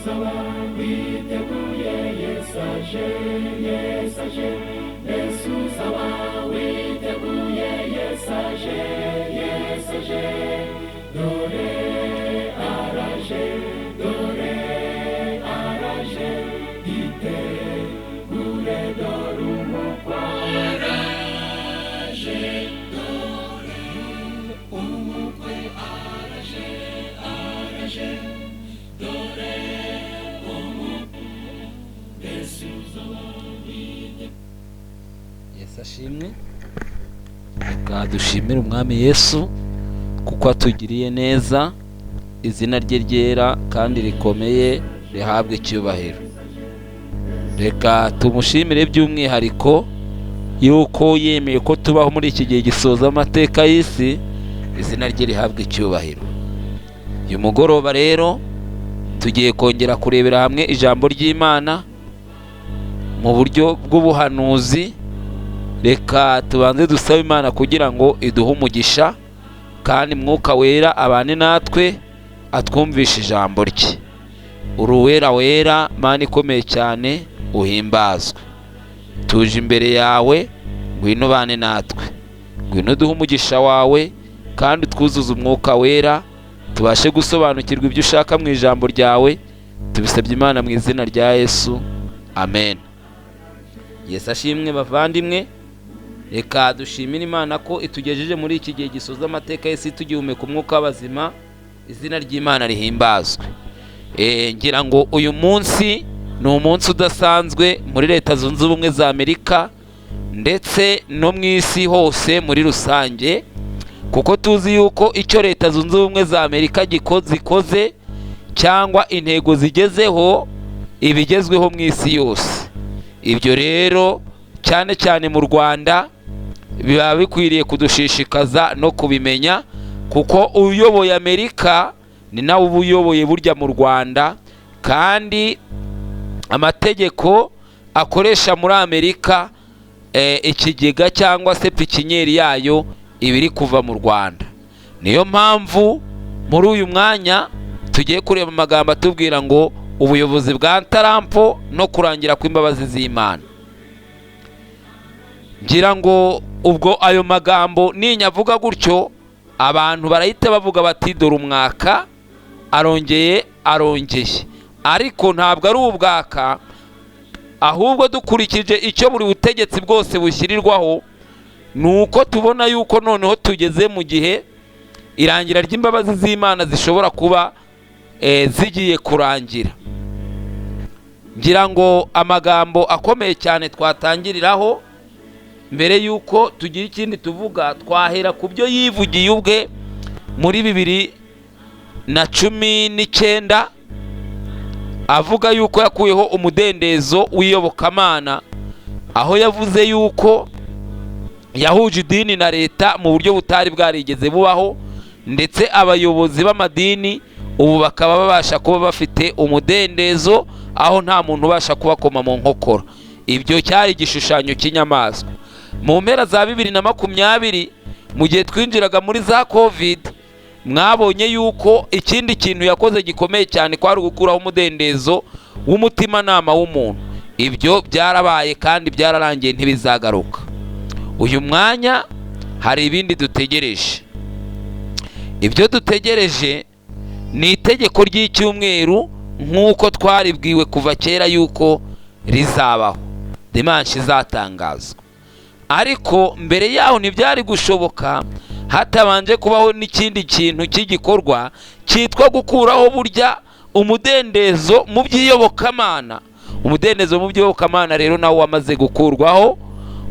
Uzaba witeguye Yesu aje, Yesu aje? Mbese uzaba witeguye Yesu aje, Yesu aje? Dore araje, dore araje, itegure, dore umukwe araje, dore umukwe araje, araje, dore umukwe. Mbese uzaba witeguye? Yesu ashimwe. Reka dushimire Umwami Yesu kuko atugiriye neza. Izina rye ryera kandi rikomeye rihabwe icyubahiro. Reka tumushimire by'umwihariko yuko yemeye ko tubaho muri iki gihe gisoza amateka y'isi. Izina rye rihabwe icyubahiro. Uyu mugoroba rero tugiye kongera kurebera hamwe ijambo ry'Imana mu buryo bw'ubuhanuzi. Reka tubanze dusabe Imana kugira ngo iduhe umugisha, kandi Mwuka Wera abane natwe, atwumvishe ijambo rye. Uri uwera wera, Mana ikomeye cyane, uhimbazwe. Tuje imbere yawe, ngwino ubane natwe, ngwino uduhe umugisha wawe, kandi utwuzuze Umwuka Wera, tubashe gusobanukirwa ibyo ushaka mu ijambo ryawe. Tubisabye Imana mu izina rya Yesu, amen. Yesu ashimwe, bavandimwe. Reka dushimire Imana ko itugejeje muri iki gihe gisoza amateka y'isi tugihumeka umwuka w'abazima. Izina ry'Imana rihimbazwe. Ngira ngo uyu munsi ni umunsi udasanzwe muri Leta Zunze Ubumwe za Amerika ndetse no mu isi hose muri rusange, kuko tuzi yuko icyo Leta Zunze Ubumwe za Amerika zikoze cyangwa intego zigezeho, ibigezweho mu isi yose. Ibyo rero, cyane cyane mu Rwanda, biba bikwiriye kudushishikaza no kubimenya, kuko uyoboye Amerika ni nawe uba uyoboye burya mu Rwanda, kandi amategeko akoresha muri Amerika, ikigega cyangwa se pikinyeri yayo iba iri kuva mu Rwanda. Niyo mpamvu muri uyu mwanya tugiye kureba amagambo atubwira ngo ubuyobozi bwa Trump no kurangira kw'imbabazi z'Imana. Ngira ngo ubwo ayo magambo ninyavuga gutyo, abantu barahita bavuga bati: "Dore umwaka arongeye, arongeye." Ariko ntabwo ari ubwaka, ahubwo dukurikije icyo buri butegetsi bwose bushyirirwaho, ni uko tubona yuko noneho tugeze mu gihe irangira ry'imbabazi z'Imana zishobora kuba zigiye kurangira. Ngira ngo amagambo akomeye cyane twatangiriraho mbere y'uko tugira ikindi tuvuga, twahera ku byo yivugiye ubwe muri 2019, avuga yuko yakuyeho umudendezo w'iyobokamana, aho yavuze yuko yahuje idini na leta mu buryo butari bwarigeze bubaho, ndetse abayobozi b'amadini ubu bakaba babasha kuba bafite umudendezo, aho nta muntu ubasha kubakoma mu nkokora. Ibyo cyari igishushanyo cy'inyamaswa. Mu mpera za 2020, mu gihe twinjiraga muri za COVID, mwabonye yuko ikindi kintu yakoze gikomeye cyane kwari ugukuraho umudendezo w'umutimanama w'umuntu. Ibyo byarabaye kandi byararangiye, ntibizagaruka. Uyu mwanya hari ibindi dutegereje. Ibyo dutegereje ni itegeko ry'icyumweru, nk'uko twaribwiwe kuva kera yuko rizabaho, dimanshi izatangazwa. Ariko mbere yaho ntibyari gushoboka hatabanje kubaho n'ikindi kintu cy'igikorwa cyitwa gukuraho burya umudendezo mu by'iyobokamana. Umudendezo mu by'iyobokamana rero nawo wamaze gukurwaho,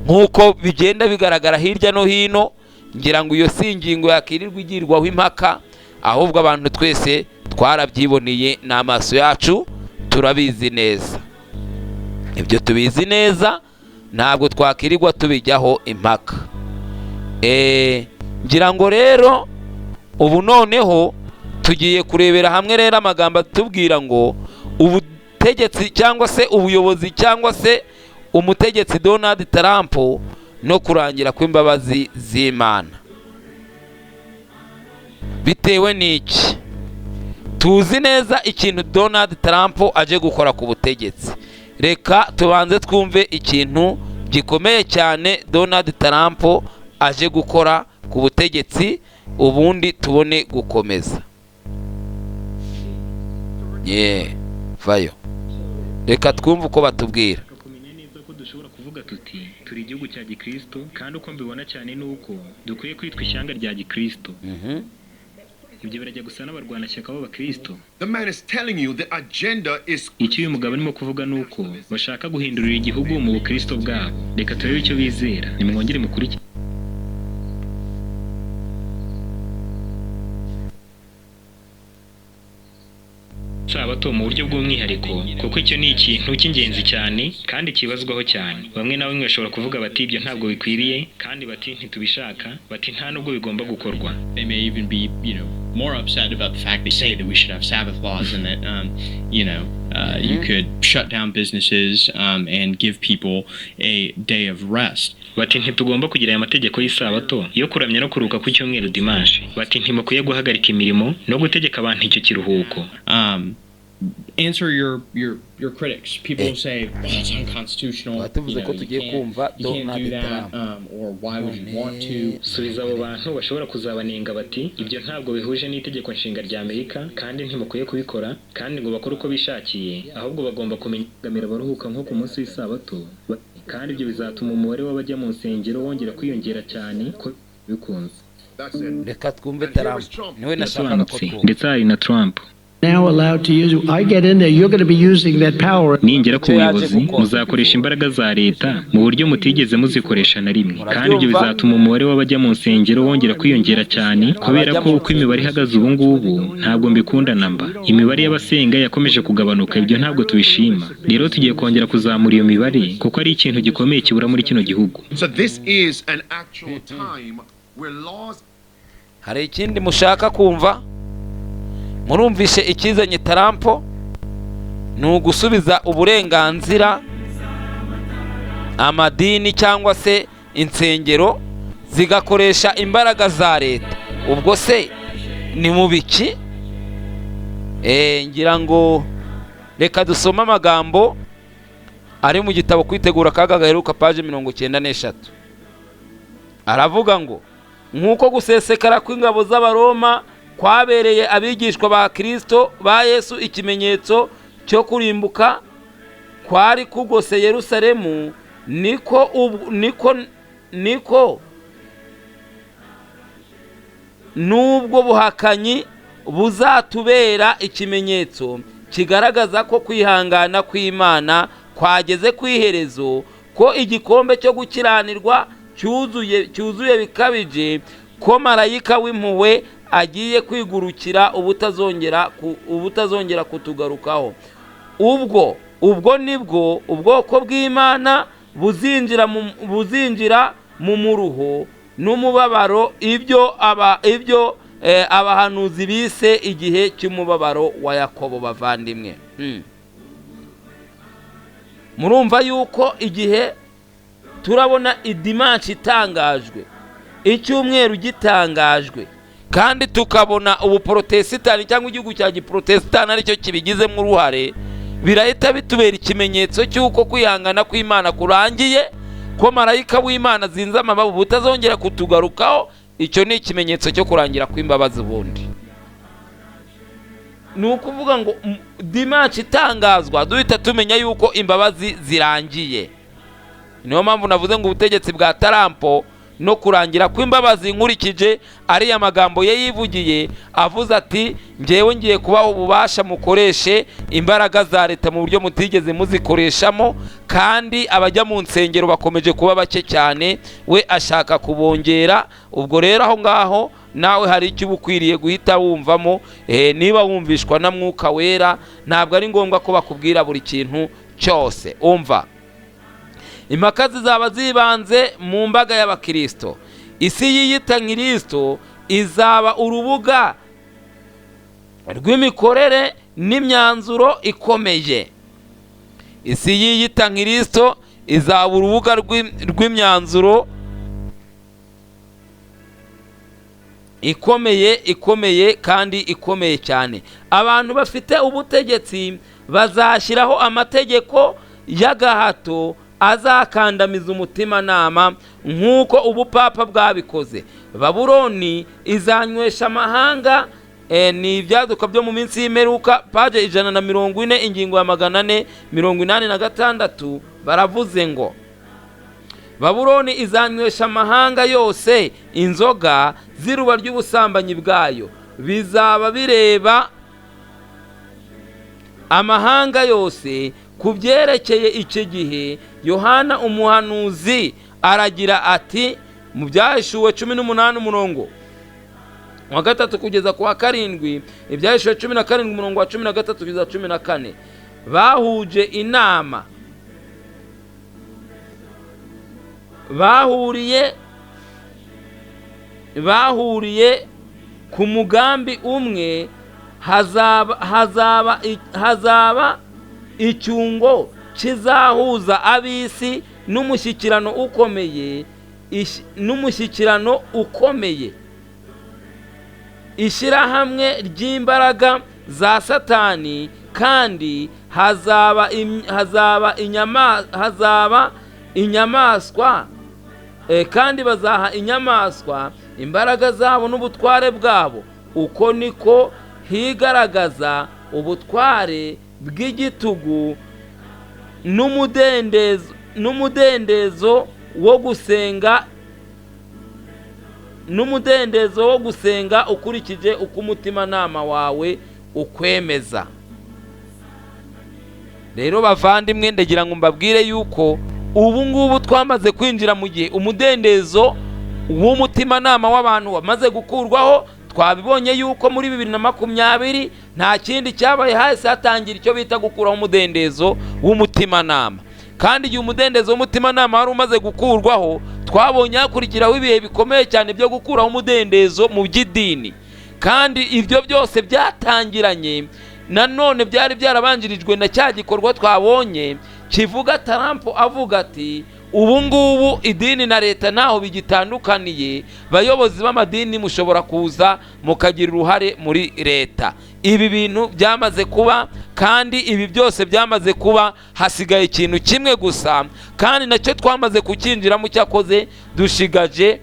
nk'uko bigenda bigaragara hirya no hino. Ngira ngo iyo si ingingo yakirirwa igirwaho impaka, ahubwo abantu twese twarabyiboneye n'amaso yacu, turabizi neza. Ibyo tubizi neza, ntabwo twakirirwa tubijyaho impaka. Ngira ngo rero ubu noneho tugiye kurebera hamwe rero amagambo atubwira ngo ubutegetsi cyangwa se ubuyobozi cyangwa se umutegetsi Donald Trump no kurangira kw'imbabazi z'Imana. Bitewe n'iki? Tuzi yuko Tuzi neza ikintu Donald Trump aje gukora ku butegetsi. Reka tubanze twumve ikintu gikomeye cyane Donald Trump aje gukora ku butegetsi, ubundi tubone gukomeza. Ye vayo, reka twumve uko batubwira. Kumenya neza ko dushobora kuvuga tuti turi igihugu cya gikristo, kandi uko mbibona cyane ni uko dukwiye kwitwa ishyanga rya gikristo. Ibyo birajya gusa n'abarwanashyaka b'abakristo. The man is telling you the agenda is Icyo uyu mugabo arimo kuvuga ni uko bashaka guhindurira igihugu mu bukristo bwabo. Reka turebe icyo bizera. Nimwongere mukurikire. Sabato mu buryo bw'umwihariko, kuko icyo ni ikintu cy'ingenzi cyane kandi kibazwaho cyane. Bamwe na bamwe bashobora kuvuga bati ibyo ntabwo bikwiriye, kandi bati ntitubishaka, bati nta nubwo bigomba gukorwa. They may even be more upset about the fact they say that we should have Sabbath laws and that you could shut down businesses and give people a day of rest. Bati ntitugomba kugira aya mategeko y'isabato yo kuramya no kuruhuka ku cyumweru, dimanche. Bati ntimukwiye guhagarika imirimo no gutegeka abantu icyo kiruhuko. Answer your critics. People who say, "Well, that's unconstitutional. Twari tuvuze ko You tugiye can't, kumva you can't Donald do that," Trump. Or "Why would you want to?" Subiza abo bantu bashobora kuzabanenga bati ibyo ntabwo bihuje n'itegeko nshinga rya Amerika kandi ntimukwiye kubikora, kandi ngo bakore uko bishakiye, ahubwo bagomba kumenya gamira baruhuka nko ku munsi w'isabato. Kandi ibyo bizatuma umubare w'abajya mu nsengero wongera kwiyongera cyane ko bikunze. That's it. Reka twumve Trump, niwe nashakaga ko Birasobanutse. twumva. Ndetse hari na Trump. Now allowed to use. I get in there, you're going to be using that power. Ningera ku Icyo yaje buyobozi, gukora. muzakoresha imbaraga za leta mu buryo mutigeze muzikoresha na rimwe, kandi ibyo Murabyumva? bizatuma umubare w'abajya mu nsengero wongera kwiyongera cyane, kubera Abajya ko mu uko imibare ihagaze ubu ngubu ntabwo mbikunda namba. Imibare y'abasenga yakomeje kugabanuka. Ibyo ntabwo tubishima. Rero tugiye kongera kuzamura iyo mibare, kuko ari ikintu gikomeye kibura muri kino gihugu. So this is an actual time where laws Hari ikindi mushaka kumva? Murumvishe ikizanye Trump ni ugusubiza uburenganzira amadini cyangwa se insengero zigakoresha imbaraga za leta. Ubwo se ni mu biki? Ngira ngo reka dusome amagambo ari mu gitabo Kwitegura Akaga Gaheruka, paje 93. Aravuga ngo nk'uko gusesekara kw'ingabo z'Abaroma kwabereye abigishwa ba Kirisito ba Yesu ikimenyetso cyo kurimbuka kwari kugose Yerusalemu, niko n'ubwo buhakanyi buzatubera ikimenyetso kigaragaza ko kwihangana kw'Imana kwageze ku iherezo, ko igikombe cyo gukiranirwa cyuzuye bikabije, ko marayika w'impuhwe agiye kwigurukira ubutazongera kutugarukaho. Ubwo nibwo ubwoko bw'Imana buzinjira mu muruho n'umubabaro, ibyo abahanuzi bise igihe cy'umubabaro wa Yakobo. Bavandimwe, murumva yuko igihe turabona idimanshi itangajwe, icyumweru gitangajwe, kandi tukabona ubuporotesitani cyangwa igihugu cya giporotesitani aricyo kibigizemo uruhare, birahita bitubera ikimenyetso cy'uko kwihangana kw'Imana kurangiye, ko marayika w'Imana azinze amababa butazongera kutugarukaho. Icyo ni ikimenyetso cyo kurangira kw'imbabazi. Ubundi ni ukuvuga ngo dimanshi itangazwa duhita tumenya yuko imbabazi zirangiye. Niyo mpamvu navuze ngo ubutegetsi bwa Trump no kurangira kw'imbabazi, nkurikije ariya magambo ye yivugiye, avuze ati ngewe ngiye kubaha ububasha mukoreshe imbaraga za leta mu buryo mutigeze muzikoreshamo, kandi abajya mu nsengero bakomeje kuba bake cyane, we ashaka kubongera. Ubwo rero aho ngaho nawe hari icyo uba ukwiriye guhita wumvamo, niba wumvishwa na Mwuka Wera. Ntabwo ari ngombwa ko bakubwira buri kintu cyose. Umva, impaka zizaba zibanze mu mbaga y'abakirisito. Isi yiyita nkirisito izaba urubuga rw'imikorere n'imyanzuro ikomeye. Isi yiyita nkirisito izaba urubuga rw'imyanzuro. Ikomeye, ikomeye kandi ikomeye cyane. Abantu bafite ubutegetsi bazashyiraho amategeko y'agahato azakandamiza umutimanama nk'uko ubupapa bwabikoze. Babuloni izanywesha amahanga. Ni Ibyaduka byo mu minsi y'imperuka, paje 140, ingingo ya 486. Baravuze ngo Babuloni izanywesha amahanga yose inzoga z'iruba ry'ubusambanyi bwayo. Bizaba bireba amahanga yose. Ku byerekeye icyo gihe, Yohana umuhanuzi aragira ati mu Byahishuwe 18, umurongo wa 3 kugeza ku wa 7, Ibyahishuwe 17, umurongo wa 13 kugeza 14: "Bahuje inama, bahuriye ku mugambi umwe. Hazaba icyungo kizahuza ab'isi n'umushyikirano ukomeye, ishyirahamwe ry'imbaraga za Satani, kandi hazaba inyamaswa, kandi bazaha inyamaswa imbaraga zabo n'ubutware bwabo. Uko niko higaragaza ubutware bw'igitugu n'umudendezo wo gusenga ukurikije uko umutimanama wawe ukwemeza." Rero bavandimwe, ndagira ngo mbabwire yuko ubu ngubu twamaze kwinjira mu gihe umudendezo w'umutimanama w'abantu wamaze gukurwaho. Twabibonye yuko muri 2020 nta kindi cyabaye, hahise hatangira icyo bita gukuraho umudendezo w'umutimanama. Kandi igihe umudendezo w'umutimanama wari umaze gukurwaho, twabonye hakurikiraho ibihe bikomeye cyane byo gukuraho umudendezo mu by'idini. Kandi ibyo byose byatangiranye nanone, byari byarabanjirijwe na cya gikorwa twabonye kivuga Trump avuga ati: "Ubu ngubu idini na leta ntaho bigitandukaniye, bayobozi b'amadini mushobora kuza mukagira uruhare muri leta." Ibi bintu byamaze kuba, kandi ibi byose byamaze kuba, hasigaye ikintu kimwe gusa, kandi nacyo twamaze kucyinjiramo. Cyakoze dushigaje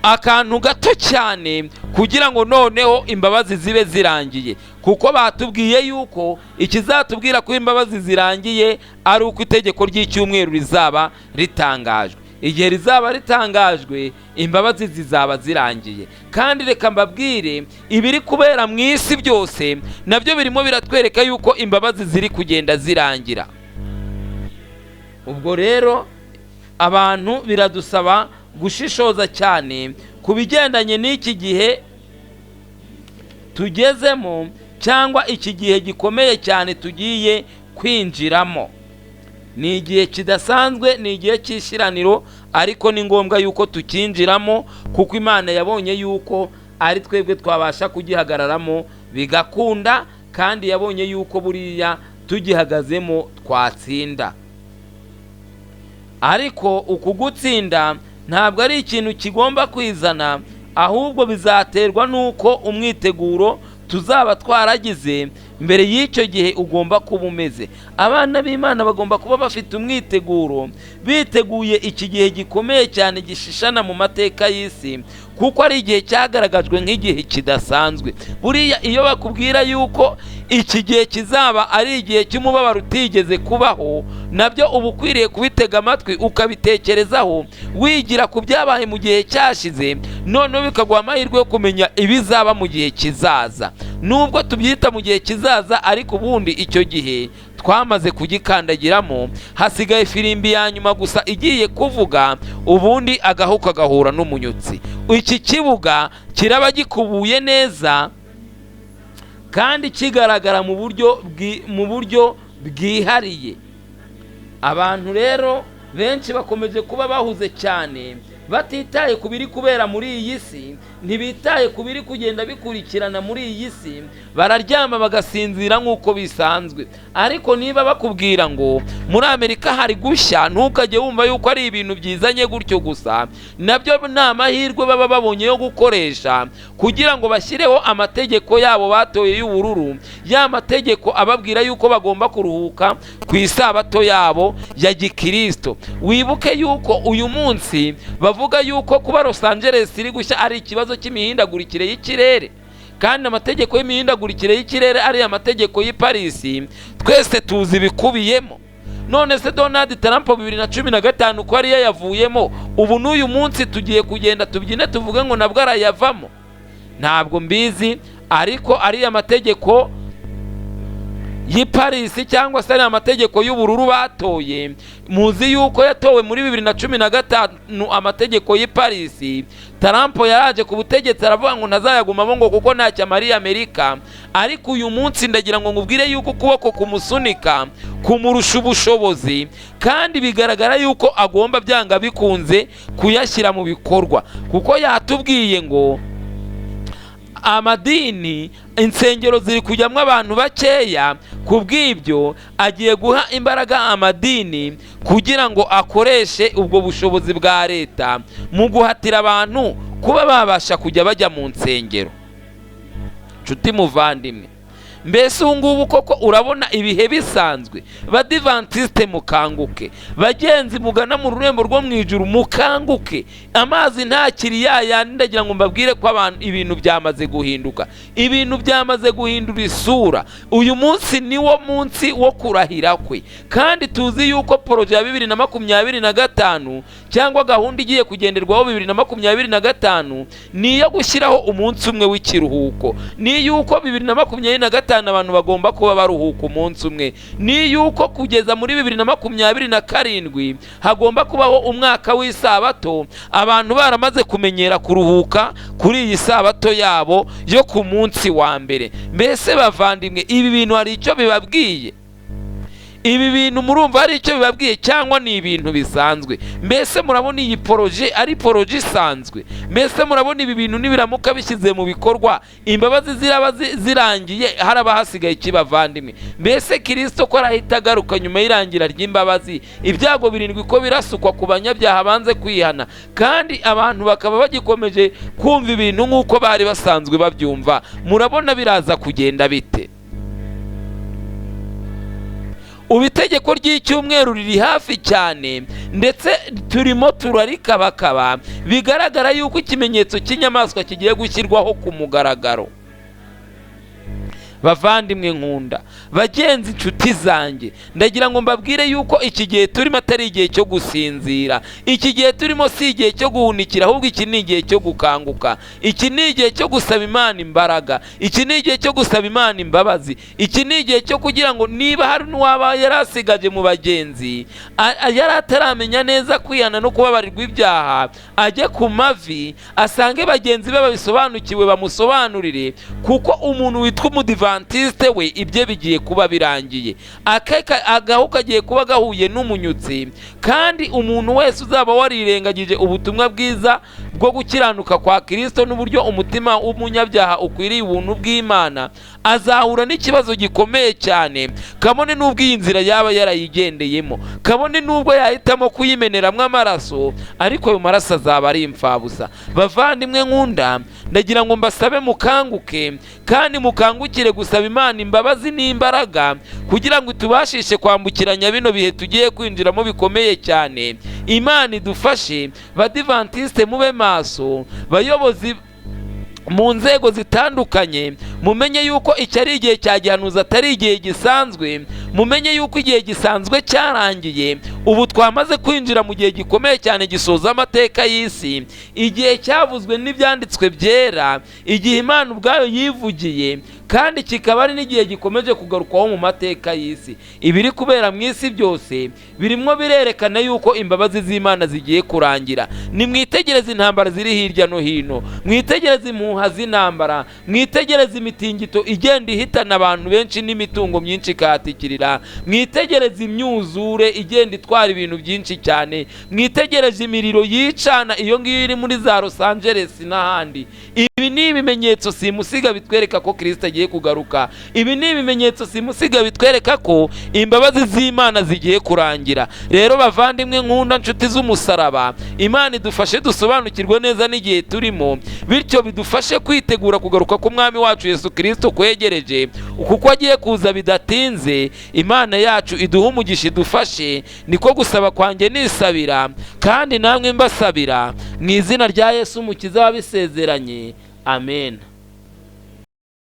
akantu gato cyane kugira ngo noneho imbabazi zibe zirangiye, kuko batubwiye yuko ikizatubwira ko imbabazi zirangiye ari uko itegeko ry'icyumweru rizaba ritangajwe. Igihe rizaba ritangajwe, imbabazi zizaba zirangiye. Kandi reka mbabwire, ibiri kubera mu isi byose nabyo birimo biratwereka yuko imbabazi ziri kugenda zirangira. Ubwo rero abantu biradusaba gushishoza cyane ku bigendanye n'iki gihe tugezemo, cyangwa iki gihe gikomeye cyane tugiye kwinjiramo. Ni igihe kidasanzwe, ni igihe cy'ishiraniro, ariko ni ngombwa yuko tukinjiramo, kuko Imana yabonye yuko ari twebwe twabasha kugihagararamo bigakunda, kandi yabonye yuko buriya tugihagazemo twatsinda. Ariko uku gutsinda ntabwo ari ikintu kigomba kwizana, ahubwo bizaterwa n'uko umwiteguro tuzaba twaragize mbere y'icyo gihe ugomba kuba umeze. Abana b'Imana bagomba kuba bafite umwiteguro, biteguye iki gihe gikomeye cyane gishishana mu mateka y'isi, kuko ari igihe cyagaragajwe nk'igihe kidasanzwe. Buriya iyo bakubwira yuko iki gihe kizaba ari igihe cy'umubabaro utigeze kubaho, nabyo uba ukwiriye kubitega amatwi, ukabitekerezaho, wigira ku byabaye mu gihe cyashize, noneho bikaguha amahirwe yo kumenya ibizaba mu gihe kizaza. Nubwo tubyita mu gihe kizaza, ariko ubundi icyo gihe twamaze kugikandagiramo. Hasigaye firimbi ya nyuma gusa igiye kuvuga, ubundi agahu kagahura n'umunyutsi. Iki kibuga kiraba gikubuye neza kandi kigaragara mu buryo bwihariye. Abantu rero benshi bakomeje kuba bahuze cyane. Batitaye ku biri kubera muri iyi si, ntibitaye ku biri kugenda bikurikirana muri iyi si, bararyama bagasinzira nk'uko bisanzwe. Ariko niba bakubwira ngo muri Amerika hari gushya, ntukajye wumva yuko ari ibintu byizanye gutyo gusa. Nabyo ni amahirwe baba babonye yo gukoresha kugira ngo bashyireho amategeko yabo batoye y'ubururu, ya mategeko ababwira yuko bagomba kuruhuka ku isabato yabo ya gikristo. Wibuke yuko uyu munsi bavuga yuko kuba Los Angeles iri gushya ari ikibazo cy'imihindagurikire y'ikirere, kandi amategeko y'imihindagurikire y'ikirere ari amategeko y'i Paris, twese tuzi ibikubiyemo. None se Donald Trump 2015 ko ariyo yavuyemo, ubu n'uyu munsi tugiye kugenda tubyine tuvuge ngo nabwo arayavamo? Ntabwo mbizi, ariko ariya mategeko y'i Paris cyangwa se ari amategeko y'ubururu batoye, muzi yuko yatowe muri 2015 amategeko y'i Paris. Trump yaraje ku butegetsi aravuga ngo ntazayagumamo ngo kuko ntacyo amariye Amerika. Ariko uyu munsi ndagira ngo nkubwire yuko ukuboko kumusunika kumurusha ubushobozi, kandi bigaragara yuko agomba byanga bikunze kuyashyira mu bikorwa, kuko yatubwiye ngo amadini, insengero ziri kujyamo abantu bakeya. Ku bw'ibyo agiye guha imbaraga amadini kugira ngo akoreshe ubwo bushobozi bwa leta mu guhatira abantu kuba babasha kujya bajya mu nsengero. Nshuti muvandimwe, mbese ubu ngubu koko urabona ibihe bisanzwe? Badivantiste mukanguke, bagenzi mugana mu rurembo rwo mu ijuru mukanguke, amazi ntakiri yayandi. Ndagira ngo mbabwire ko abantu ibintu byamaze guhinduka, ibintu byamaze guhindura isura. Uyu munsi ni wo munsi wo kurahira kwe, kandi tuzi yuko projet ya 2025 cyangwa gahunda igiye kugenderwaho 2025 ni iyo gushyiraho umunsi umwe w'ikiruhuko, ni yuko 2025 abantu bagomba kuba baruhuka umunsi umwe, ni yuko kugeza muri 2027 hagomba kubaho umwaka w'isabato, abantu baramaze kumenyera kuruhuka kuri iyi sabato yabo yo ku munsi wa mbere. Mbese bavandimwe, ibi bintu hari icyo bibabwiye? Ibi bintu murumva hari icyo bibabwiye cyangwa ni ibintu bisanzwe? Mbese murabona iyi projet ari projet isanzwe? Mbese murabona ibi bintu nibiramuka bishyize mu bikorwa, imbabazi ziraba zirangiye, haraba hasigaye ikibavandimwe? Mbese Kristo ko arahita agaruka nyuma y'irangira ry'imbabazi, ibyago birindwi ko birasukwa ku banyabyaha banze kwihana, kandi abantu bakaba bagikomeje kumva ibintu nk'uko bari basanzwe babyumva, murabona biraza kugenda bite? Ubu itegeko ry'icyumweru riri hafi cyane, ndetse turimo turarikabakaba, bigaragara yuko ikimenyetso cy'inyamaswa kigiye gushyirwaho ku mugaragaro. Bavandimwe nkunda, bagenzi, inshuti zanjye, ndagira ngo mbabwire yuko iki gihe turimo atari igihe cyo gusinzira, iki gihe turimo si igihe cyo guhunikira, ahubwo iki ni igihe cyo gukanguka, iki ni igihe cyo gusaba Imana imbaraga, iki ni igihe cyo gusaba Imana imbabazi, iki ni igihe cyo kugira ngo niba hari n'uwaba yarasigaje mu bagenzi yari ataramenya neza kwihana no kubabarirwa ibyaha, ajye ku mavi asange bagenzi be babisobanukiwe bamusobanurire, kuko umuntu witwa umudivantiste we ibye bigiye kuba birangiye, agahu kagiye kuba gahuye n'umunyutsi. Kandi umuntu wese uzaba warirengagije ubutumwa bwiza bwo gukiranuka kwa Kristo n'uburyo umutima w'umunyabyaha ukwiriye ubuntu bw'Imana, azahura n'ikibazo gikomeye cyane, kabone n'ubwo iyi nzira yaba yarayigendeyemo, kabone n'ubwo yahitamo kuyimeneramo amaraso, ariko ayo maraso azaba ari imfabusa. Bavandimwe nkunda, ndagira ngo mbasabe mukanguke, kandi mukangukire gusaba Imana imbabazi n'imbaraga kugira ngo itubashishe kwambukiranya bino bihe tugiye kwinjiramo bikomeye cyane. Imana idufashe, badivantiste mube maso, bayobozi mu nzego zitandukanye, mumenye yuko iki ari igihe cya gihanuzi, atari igihe gisanzwe. Mumenye yuko igihe gisanzwe cyarangiye, ubu twamaze kwinjira mu gihe gikomeye cyane gisoza amateka y'isi, igihe cyavuzwe n'ibyanditswe byera, igihe Imana ubwayo yivugiye. Kandi kikaba ari n'igihe gikomeje kugarukwaho mu mateka y'isi. Ibiri kubera mu isi byose birimo birerekana yuko imbabazi z'Imana zigiye kurangira. Nimwitegereze intambara ziri hirya no hino, mwitegereze impuha z'intambara, mwitegereze imitingito igenda ihitana abantu benshi n'imitungo myinshi ikahatikirira, mwitegereze imyuzure igenda itwara ibintu byinshi cyane, mwitegereze imiriro yicana iyo ngiyo iri muri za Los Angeles n'ahandi. Ibi ni ibimenyetso simusiga bitwereka ko Kirisito agiye kugaruka. Ibi ni ibimenyetso simusiga bitwereka ko imbabazi z'Imana zigiye kurangira. Rero bavandimwe nkunda, nshuti z'umusaraba, Imana idufashe dusobanukirwe neza n'igihe turimo, bityo bidufashe kwitegura kugaruka k'Umwami wacu Yesu Kirisito kwegereje, kuko agiye kuza bidatinze. Imana yacu iduhe umugisha, idufashe. Niko gusaba kwanjye nisabira kandi namwe mbasabira mu izina rya Yesu Umukiza wabisezeranye. Amen.